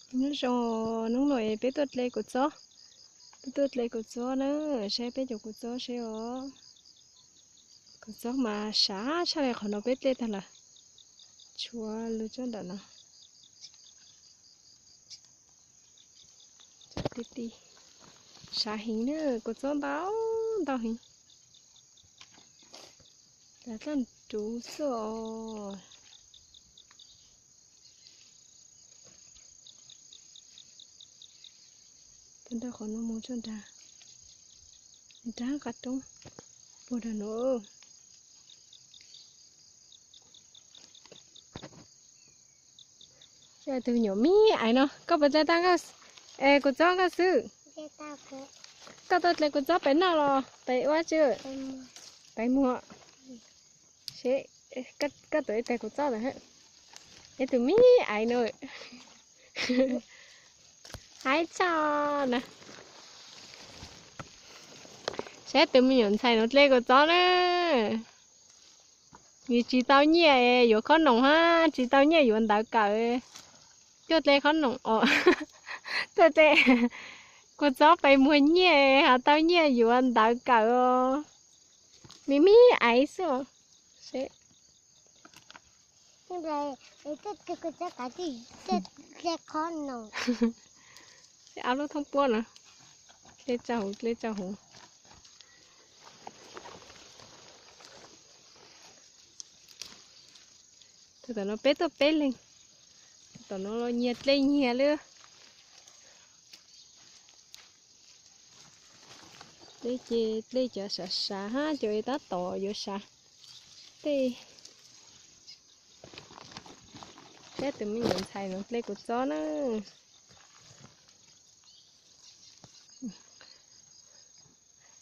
Nyob zoo, hnub no es peb tuaj dle kua txob, peb tuaj dle kua txob na, saib peb cov kua txob seb os. Kua txob mas sav tshaj li qhov no peb dle tag lawm, tshuav lub tsob ntawm no. Ti ti, sav heev na, kua txob ntau ntau heev. Kav txoj nruv xwb os. Tuaj nrog qhov no mus tso nrag, nrag qab roob puag nrag no. Tus me nyuam mib aiv no, koj puas dle tau koj, es kua txob koj xwb? Koj tuaj dle kua txob pem noj los pem ua tsi? Pem muag. Seb, koj tuav ib teg kua txob ntawd. Ib tus mib aiv no. Haib tshaj na. Saib tus me nyuam ntxhais no dle kua txob na. Nws tsis tau nyiaj yuav khob noom hab, tsis tau nyiaj yuav ntawv kawm. Tuaj dle khob noom os, tuaj dle kua txob pem muag nyiaj, ho tau nyiaj yuav ntawv kawm os. Mib mib aiv xwb os. Seb, ob lub thoob puab na, dle tsau huv, dle tsau huv. Tus tom no peb tuaj peb leeg, tus tom no los nyias dle nyias li. Dle ces dle cov sav sav hab cov tab tom yuav sav tej. Saib tus me nyuam ntxhais no dle kua txob na.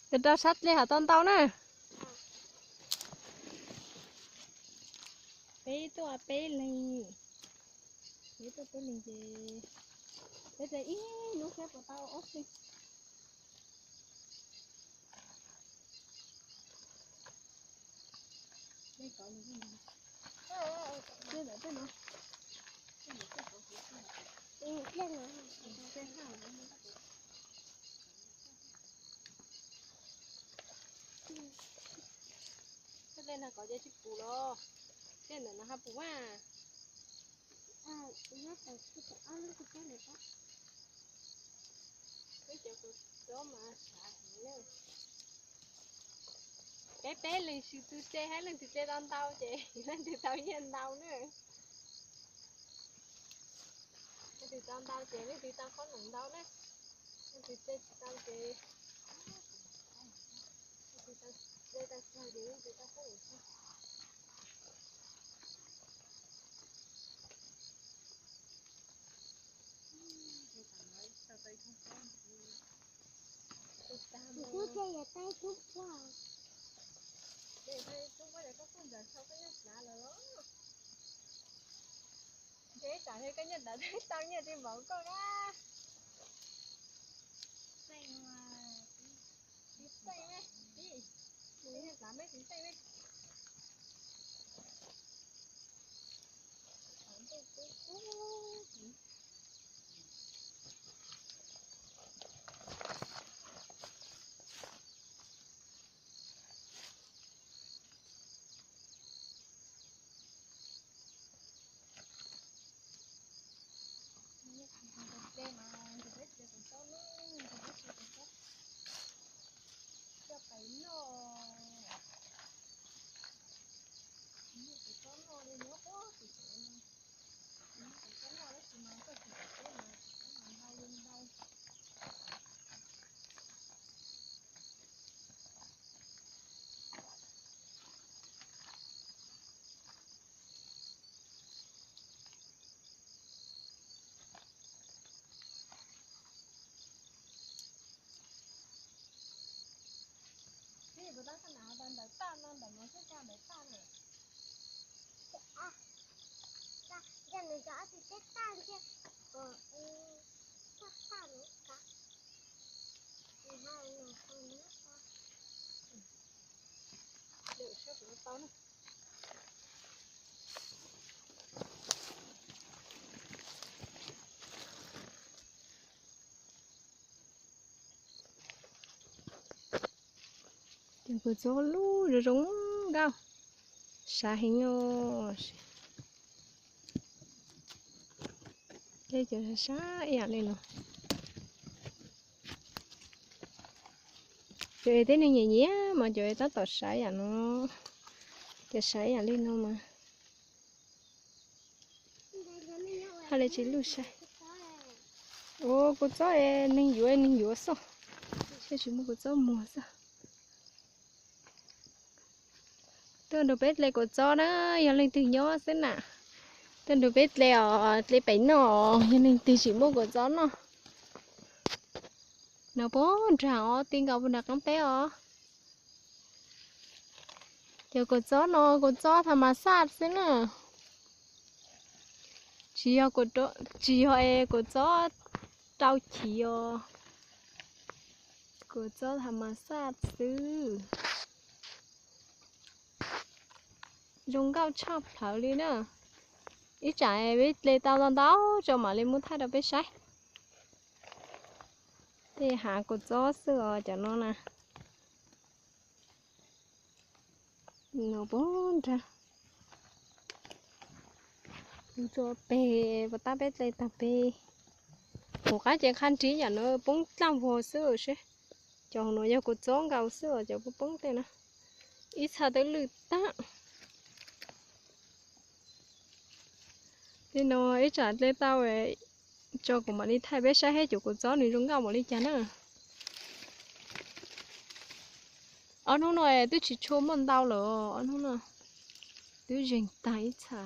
Tus rau sab dle hov tau ntau na. Peb tuaj peb leeg, peb tuaj peb leeg ces peb dle ib hnub saib puas tau ob xees. Tej dlej no kov ces tsis pum los, tej ntawm no haj pum mas. Peb cov kua txob mas sav heev na. Peb peb leeg, leej twg dle hab leej twg dle tau ntau ces leej twg tau nyiaj ntau na. Leej twg tau ntau ces leej twg tau khob noom ntau na. Leej twg dle tsis tau ces, leej twg dle tau tsawg ces leej twg tau khob noom tsawg. Ntshe tsam li koj nyiaj ntawd twb tau nyiaj tsis npaum koj na. Tsis xeej ne, tsis, nyiaj txav me tsis xeej ne. Coj pais noj, noj tus tsob noj li nyob puag tim tsev no, noj tus tsob noj tab sis mas koj tsis tau teb mas tsis tau mas ntau li ntau. Peb puas tab koj na, ntawm taj no, ntawm no xwb, ntawm taj na. Ntawm no cov ob tug teb taj ntsia, taj taj no ka. Lwm sab kuv tau na. Ces kuv txob lub zoo zoo nkauj, sav heev os. Ces cov sav ib yam li no. Cov es tib neeg nyiam nyiam mas cov es tab tom sav ib yam no, cov sav ib yam li no mas haj li tsis luj sai. Ua kuv txob es neeg yuav neeg yuav xwb, thiaj tsis muaj kuv txob muag xwb. Tuaj nrog peb dle kuv txob na, yog leej twg nyob xwb na. Tuaj nrog peb dle os, dle pem noj, yog leej twg tsis muaj kuv txob noj. No puag nrag os, ti nkaus puag nram qab teb os. Cov kuv txob no kuv txob tham mas xaj xwb na. Tsis yog, tsis yog es kuv txob rau chiv os. Kuv txob tham mas xaj xwb. Zoo nkauj tshaj plaws li na. Ib tsam peb dle tau ntau ntau tso mam li muab thaij rau peb saib. Tej hav kuv txob xwb os cov no na. No puag nrag. Tso peg puas tab peb dle tag peg. Hauv qab ces qha nrig yam no poob dlaaj vog xwb seb. Cov hauv no yog kuv txob nkaus xwb os, cov poob poob tej na. Ib txha twb lwj tag. Tej no ib tsam dle tau tso kuv mam li thaij peb saib seb cov kuv txob nws zoo nkauj npaum li cas na. Ob hnub no twb tsis tshua muaj ntau lawm, ob hnub no twb zeeg tag ib txha.